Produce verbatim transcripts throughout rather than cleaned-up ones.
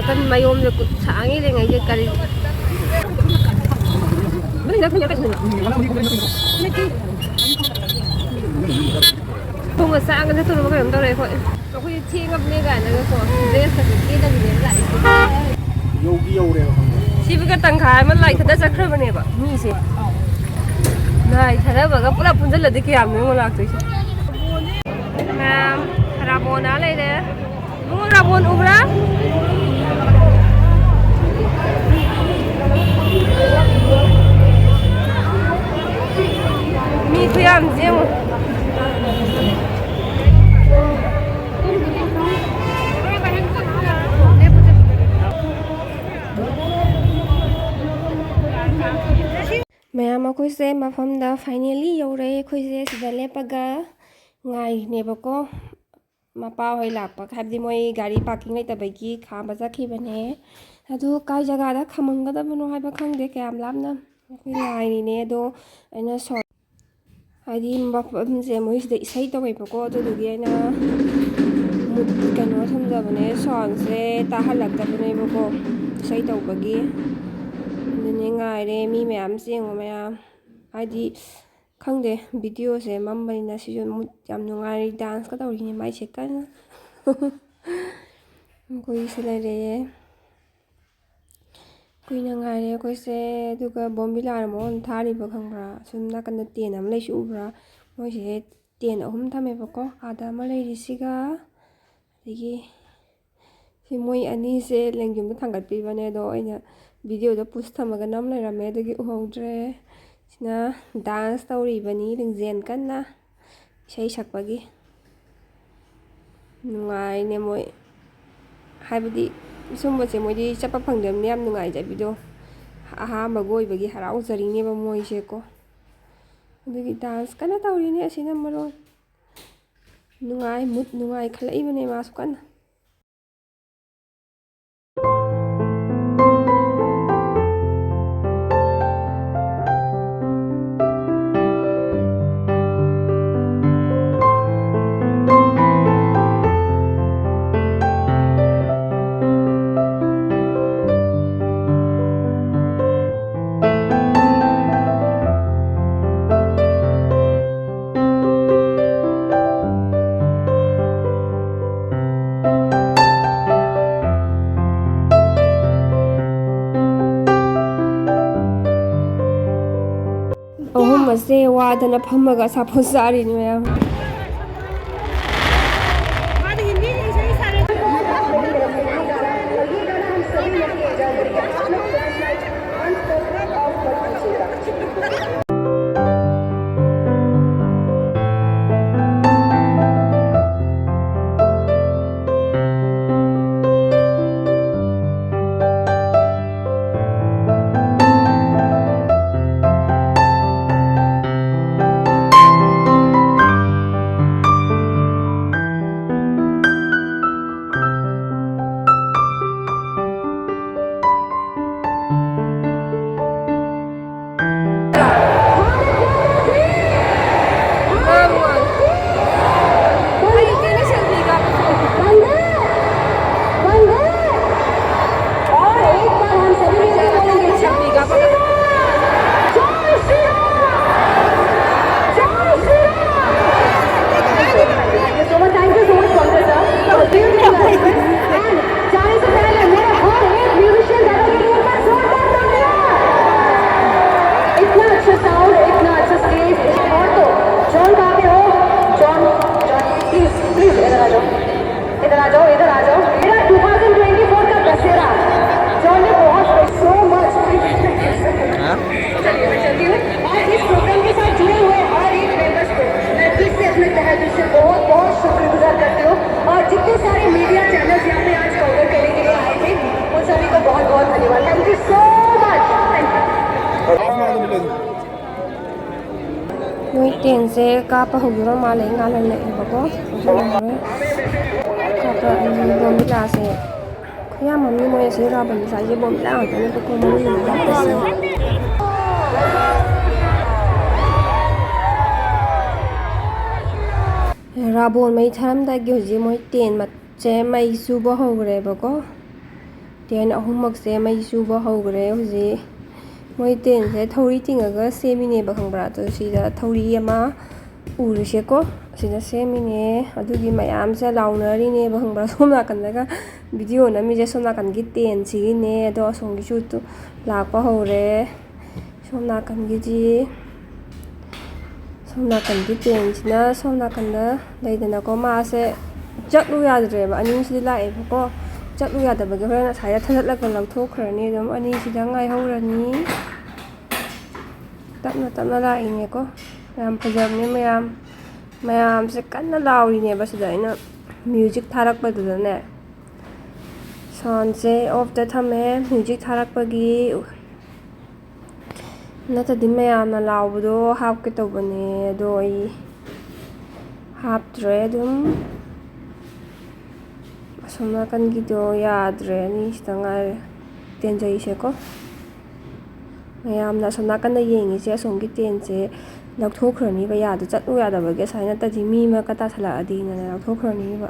ꯀꯟ ꯃꯌꯣꯝꯁꯦ ꯈꯨꯠ ꯁꯥꯡꯉꯤ ꯂꯩꯉꯩꯁꯦ ꯀꯔꯤ? ꯊꯣꯡꯒ ꯆꯥꯒ ꯆꯠꯇꯣꯔꯕ ꯀꯩꯅꯣꯝ ꯇꯧꯔꯦ ꯑꯩꯈꯣꯏ꯫ ꯑꯩꯈꯣꯏ ꯊꯦꯡꯉꯕꯅꯦ ꯀꯥꯏꯅꯒꯀꯣ, ꯗ꯭ꯔꯦꯁꯀꯁꯦ ꯀꯦꯗꯕꯤꯅꯦꯕ ꯂꯥꯛꯏꯁꯦ꯫ ꯌꯧꯗꯤ ꯌꯧꯔꯦꯕ ꯈꯪꯕ꯭ꯔꯥ? ꯁꯤꯕꯒ ꯇꯪꯈꯥꯏ ꯑꯃ ꯂꯥꯏ ꯊꯥꯗ ꯆꯠꯈ꯭ꯔꯕꯅꯦꯕ ꯃꯤꯁꯦ꯫ ꯂꯥꯏ ꯊꯥꯗꯕꯒ ꯄꯨꯂꯞ ꯄꯨꯟꯁꯤꯜꯂꯗꯤ ꯀꯌꯥꯝꯅꯣ ꯌꯦꯡꯉꯣ ꯂꯥꯛꯇꯣꯏꯁꯦ꯫ ꯃꯌꯥꯝ ꯔꯥꯕꯣꯟ ꯑꯥ ꯂꯩꯔꯦ꯫ ꯏꯕꯨꯡꯉꯣ, ꯔꯥꯕꯣꯟ ꯎꯕ꯭ꯔꯥ? ꯃꯤ ꯈꯨꯌꯥꯝꯁꯦ ꯌꯦꯡꯉꯣ꯫ ꯃꯌꯥꯝ, ꯑꯩꯈꯣꯏꯁꯦ ꯃꯐꯝꯗ finally ꯌꯧꯔꯦ꯫ ꯑꯩꯈꯣꯏꯁꯦ ꯁꯤꯗ ꯂꯦꯞꯄꯒ ꯉꯥꯏꯔꯤꯅꯦꯕꯀꯣ꯫ ꯃꯄꯥ ꯍꯣꯏ ꯂꯥꯛꯄ, ꯍꯥꯏꯕꯗꯤ ꯃꯣꯏ ꯒꯥꯔꯤ parking ꯂꯩꯇꯕꯒꯤ ꯈꯥꯝꯕ ꯆꯠꯈꯤꯕꯅꯦ꯫ ꯑꯗꯨ ꯀꯥꯏ ꯖꯒꯥꯗ ꯈꯥꯝꯃꯝꯒꯗꯕꯅꯣ ꯍꯥꯏꯕ ꯈꯪꯗꯦ, ꯀꯌꯥꯝ ꯂꯥꯞꯅ꯫ ꯑꯩꯈꯣꯏ ꯉꯥꯏꯔꯤꯅꯦ꯫ ꯑꯗꯣ ꯑꯩꯅ ꯁꯣ-, ꯍꯥꯏꯗꯤ ꯃꯐꯝꯁꯦ ꯃꯣꯏꯁꯤꯗ ꯏꯁꯩ ꯇꯧꯋꯦꯕꯀꯣ, ꯑꯗꯨꯗꯨꯒꯤ ꯑꯩꯅ ꯀꯩꯅꯣ ꯊꯝꯖꯕꯅꯦ, soundꯁꯦ ꯇꯥꯍꯜꯂꯛꯇꯕꯅꯦꯕꯀꯣ, ꯏꯁꯩ ꯇꯧꯕꯒꯤ꯫ ꯑꯗꯨꯅꯦ ꯉꯥꯏꯔꯦ꯫ ꯃꯤ ꯃꯌꯥꯝꯁꯦ ꯌꯦꯡꯉꯣ, ꯃꯌꯥꯝ꯫ ꯍꯥꯏꯗꯤ ꯈꯪꯗꯦ, videoꯁꯦ ꯃꯝꯕꯅꯤꯅ꯫ ꯁꯤꯁꯨ mood ꯌꯥꯝ ꯅꯨꯡꯉꯥꯏꯔꯤ, danceꯀ ꯇꯧꯔꯤꯅꯦ ꯃꯥꯏꯁꯦ ꯀꯟꯅ꯫ ꯑꯩꯈꯣꯏꯁꯨ ꯂꯩꯔꯦ꯫ ꯀꯨꯏꯅ ꯉꯥꯏꯔꯦ ꯑꯩꯈꯣꯏꯁꯦ꯫ ꯑꯗꯨꯒ ꯕꯣꯝꯕꯤꯂꯥꯅ ꯃꯉꯣꯟꯗ ꯊꯥꯔꯤꯕ ꯈꯪꯕ꯭ꯔꯥ? ꯑꯁꯣꯝ ꯅꯥꯀꯟꯗ tent ꯑꯃ ꯂꯩꯁꯤ ꯎꯕ꯭ꯔꯥ? ꯃꯣꯏꯁꯦ tent ꯑꯍꯨꯝ ꯊꯝꯃꯦꯕꯀꯣ꯫ ꯑꯥꯗ ꯑꯃ ꯂꯩꯔꯤꯁꯤꯒ, ꯑꯗꯒꯤ ꯁꯤ ꯃꯣꯏ ꯑꯅꯤꯁꯦ ꯂꯦꯡꯖꯨꯝꯗ ꯊꯥꯡꯒꯠꯄꯤꯕꯅꯦ, ꯑꯗꯣ ꯑꯩꯅ videoꯗ pose ꯊꯝꯃꯒ ꯅꯝ ꯂꯩꯔꯝꯃꯦ, ꯑꯗꯨꯒꯤ ꯎꯍꯧꯗ꯭ꯔꯦ꯫ ꯁꯤꯅ dance ꯇꯧꯔꯤꯕꯅꯤ, ꯂꯤꯡꯖꯦꯜ ꯀꯟꯅ ꯏꯁꯩ ꯁꯛꯄꯒꯤ꯫ ꯅꯨꯡꯉꯥꯏꯅꯦ ꯃꯣꯏ, ꯍꯥꯏꯕꯗꯤ ꯁꯨꯝꯕꯁꯦ ꯃꯣꯏꯗꯤ ꯆꯠꯄ ꯐꯪꯗꯕꯅꯤꯅ ꯌꯥꯝ ꯅꯨꯡꯉꯥꯏꯖꯕꯤꯗꯣ꯫ ꯑꯍꯥꯟꯕꯒ ꯑꯣꯏꯕꯒꯤ ꯍꯔꯥꯎꯖꯔꯤꯅꯦꯕ ꯃꯣꯏꯁꯦꯀꯣ꯫ ꯑꯗꯨꯒꯤ dance ꯀꯟꯅ ꯇꯧꯔꯤꯅꯦ꯫ ꯑꯁꯤꯅ ꯃꯔꯣꯟ ꯅꯨꯡꯉꯥꯏ, mood ꯅꯨꯡꯉꯥꯏ ꯈꯜꯂꯛꯏꯕꯅꯦ ꯃꯥꯁꯨ ꯀꯟꯅ꯫ ꯃꯁꯦ ꯋꯥꯗꯅ ꯐꯝꯃꯒ ꯑꯆꯥꯄꯣꯠ ꯆꯥꯔꯤꯅꯤ ꯃꯌꯥꯝ꯫ चालीस से पहले मेरे हर एक म्यूजिशियन दादा के लिए एक बार जोरदार तालियां। इतना अच्छा साउंड, इतना अच्छा स्टेज। और तो जॉन कहाँ पे हो? जॉन, जॉन, प्लीज, प्लीज इधर आ जाओ, इधर आ जाओ, इधर आ जाओ। मेरा ट्वेंटी ट्वेंटी फ़ोर का दशहरा, जॉन ने बहुत, so much। चलिए, मैं चलती हूँ। और इस प्रोग्राम के साथ जुड़े हुए हर एक मेंबर्स को मैं फिर से अपने तहे दिल से बहुत, बहुत शुक्रगुजार करती हूँ। और जितने सारे मीडिया चैनल्स यहाँ पे आज कवर करने के लिए आए थे, उन सभी को बहुत, बहुत धन्यवाद। Thank you so much. Thank you. ꯃꯣꯏ ꯇꯦꯟꯁꯦ ꯀꯥꯞꯄ ꯍꯧꯗꯣꯔ ꯃꯥꯜꯂꯦ, ꯉꯥꯜꯍꯜꯂꯛꯑꯦꯕꯀꯣ꯫ ꯑꯗꯨꯅ ꯍꯣꯔꯦꯟ ꯀꯥꯞꯄꯛꯑꯅꯤ꯫ ꯕꯣꯝꯕꯤꯂꯥꯁꯦ ꯈꯨꯌꯥꯝ ꯑꯃꯅꯤ ꯃꯣꯏ ꯑꯁꯤ ꯔꯥꯕꯟ ꯁꯥꯏꯁꯦ, ꯕꯣꯝꯕꯤꯂꯥ ꯉꯥꯛꯇꯅꯦꯕꯀꯣ ꯃꯅꯨꯡꯗ ꯍꯥꯞꯄꯤꯁꯦ꯫ ꯔꯥꯕꯣꯟ ꯃꯩ ꯊꯥꯔꯝꯗꯥꯏꯒꯤ ꯍꯧꯖꯤꯛ ꯃꯣꯏ ꯇꯦꯟ ꯃꯠ-, ꯁꯦ ꯃꯩ ꯆꯨꯕ ꯍꯧꯈ꯭ꯔꯦꯕꯀꯣ꯫ ꯇꯦꯟ ꯑꯍꯨꯝꯃꯛꯁꯦ ꯃꯩ ꯆꯨꯕ ꯍꯧꯈ꯭ꯔꯦ ꯍꯧꯖꯤꯛ꯫ ꯃꯣꯏ ꯇꯦꯟꯁꯦ ꯊꯧꯔꯤ ꯇꯤꯡꯉꯒ ꯁꯦꯝꯃꯤꯅꯦꯕ, ꯈꯪꯕ꯭ꯔꯥ? ꯑꯗꯣ ꯁꯤꯗ ꯊꯧꯔꯤ ꯑꯃ ꯎꯔꯤꯁꯦꯀꯣ, ꯁꯤꯗ ꯁꯦꯝꯃꯤꯅꯦ꯫ ꯑꯗꯨꯒꯤ ꯃꯌꯥꯝꯁꯦ ꯂꯥꯎꯅꯔꯤꯅꯦꯕ, ꯈꯪꯕ꯭ꯔꯥ? ꯁꯣꯝ ꯅꯥꯀꯟꯗꯒ ꯚꯤꯗꯤꯑꯣ ꯅꯝꯃꯤꯁꯦ ꯁꯣꯝ ꯅꯥꯀꯟꯒꯤ ꯇꯦꯟꯁꯤꯒꯤꯅꯦ꯫ ꯑꯗꯣ ꯑꯁꯣꯝꯒꯤꯁꯨ ꯇꯨ-, ꯂꯥꯛꯄ ꯍꯧꯔꯦ꯫ ꯁꯣꯝ ꯅꯥꯀꯟꯒꯤꯗꯤ ꯁꯣꯝ ꯅꯥꯀꯟꯒꯤ ꯇꯦꯟꯁꯤꯅ ꯁꯣꯝ ꯅꯥꯀꯟꯗ ꯂꯩꯗꯅꯀꯣ, ꯃꯥꯁꯦ ꯆꯠꯂꯨ ꯌꯥꯗ꯭ꯔꯦꯕ, ꯑꯅꯤꯁꯤꯗꯤ ꯂꯥꯛꯑꯦꯕꯀꯣ꯫ ꯆꯠꯂꯨ ꯌꯥꯗꯕꯒꯤ ꯍꯣꯔꯦꯟ ꯑꯁꯥꯏꯗ ꯊꯥꯗꯠꯂꯒ ꯂꯧꯊꯣꯛꯈ꯭ꯔꯅꯤ꯫ ꯑꯗꯨꯝ ꯑꯅꯤꯁꯤꯗ ꯉꯥꯏꯍꯧꯔꯅꯤ꯫ ꯇꯞꯅ ꯇꯞꯅ ꯂꯥꯛꯏꯅꯦꯀꯣ꯫ ꯌꯥꯝ ꯐꯖꯕꯅꯦ ꯃꯌꯥꯝ꯫ ꯃꯌꯥꯝꯁꯦ ꯀꯟꯅ ꯂꯥꯎꯔꯤꯅꯦꯕ ꯁꯤꯗ ꯑꯩꯅ ꯃ꯭ꯌꯨꯖꯤꯛ ꯊꯥꯔꯛꯄꯗꯨꯗꯅꯦ꯫ ꯁꯥꯎꯟꯁꯦ ꯑꯣꯐꯇ ꯊꯝꯃꯦ ꯃ꯭ꯌꯨꯖꯤꯛ ꯊꯥꯔꯛꯄꯒꯤ꯫ ꯅꯠꯇ꯭ꯔꯗꯤ ꯃꯌꯥꯝꯅ ꯂꯥꯎꯕꯗꯣ ꯍꯥꯞꯀꯦ ꯇꯧꯕꯅꯦ, ꯑꯗꯣ ꯑꯩ ꯍꯥꯞꯇ꯭ꯔꯦ꯫ ꯑꯗꯨꯝ ꯑꯁꯣꯝ ꯅꯥꯀꯟꯒꯤꯗꯣ ꯌꯥꯗ꯭ꯔꯦ, ꯑꯅꯤꯁꯤꯗ ꯉꯥꯏꯔꯦ ꯇꯦꯟꯖꯩꯁꯦꯀꯣ꯫ ꯃꯌꯥꯝꯅ ꯑꯁꯣꯝ ꯅꯥꯀꯟꯗ ꯌꯦꯡꯉꯤꯁꯦ ꯑꯁꯣꯝꯒꯤ ꯇꯦꯟꯁꯦ ꯂꯧꯊꯣꯛꯈ꯭ꯔꯅꯤꯕ, ꯌꯥꯗ ꯆꯠꯂꯨ ꯌꯥꯗꯕꯒꯤ꯫ ꯑꯁꯥꯏ ꯅꯠꯇ꯭ꯔꯗꯤ ꯃꯤ ꯑꯃꯒ ꯇꯥꯁꯜꯂꯛꯑꯗꯤꯅꯅꯦ ꯂꯧꯊꯣꯛꯈ꯭ꯔꯅꯤꯕ꯫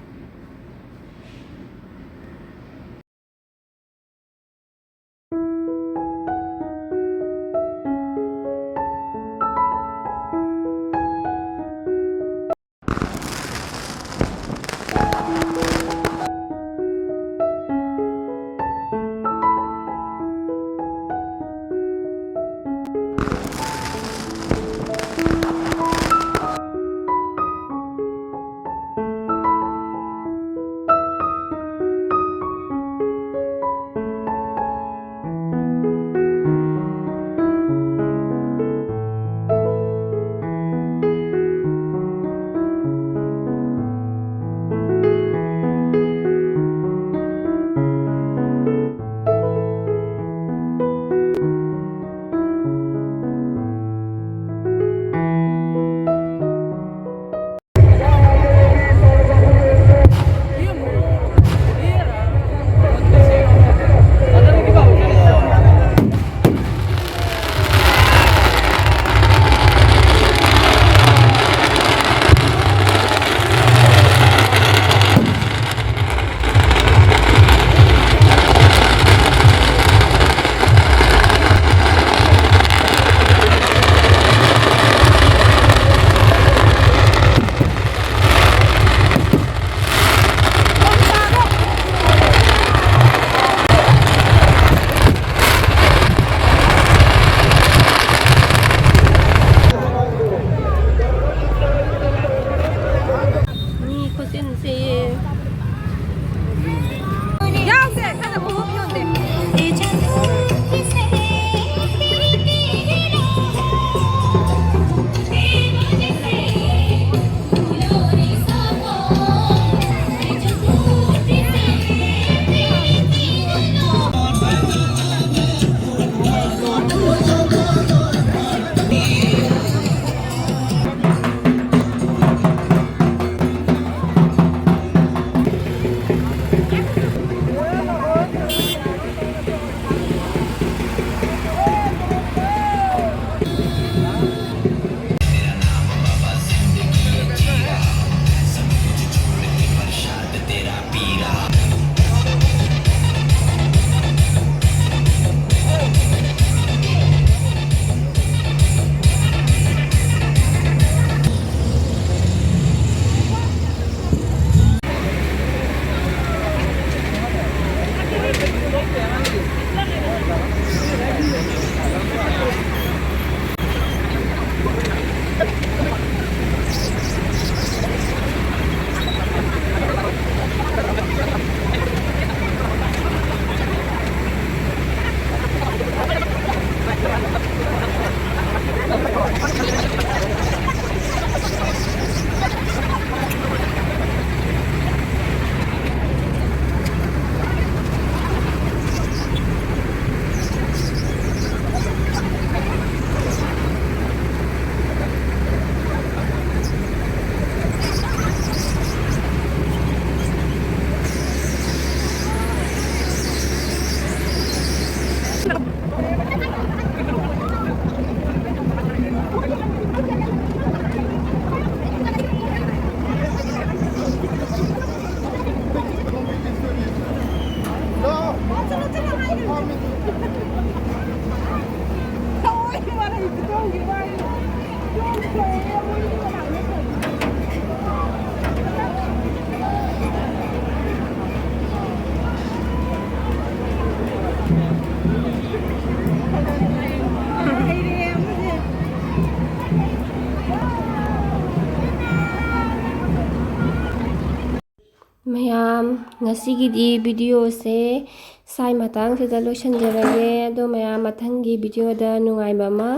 ꯉꯁꯤꯒꯤꯗꯤ videoꯁꯦ ꯁꯥꯏ ꯃꯇꯥꯡꯁꯤꯗ ꯂꯣꯏꯁꯤꯟꯖꯔꯒꯦ꯫ ꯑꯗꯣ ꯃꯌꯥꯝ, ꯃꯊꯪꯒꯤ videoꯗ ꯅꯨꯡꯉꯥꯏꯕ ꯑꯃ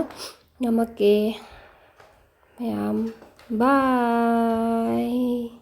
ꯅꯝꯃꯛꯀꯦ꯫ ꯃꯌꯥꯝ, bye꯫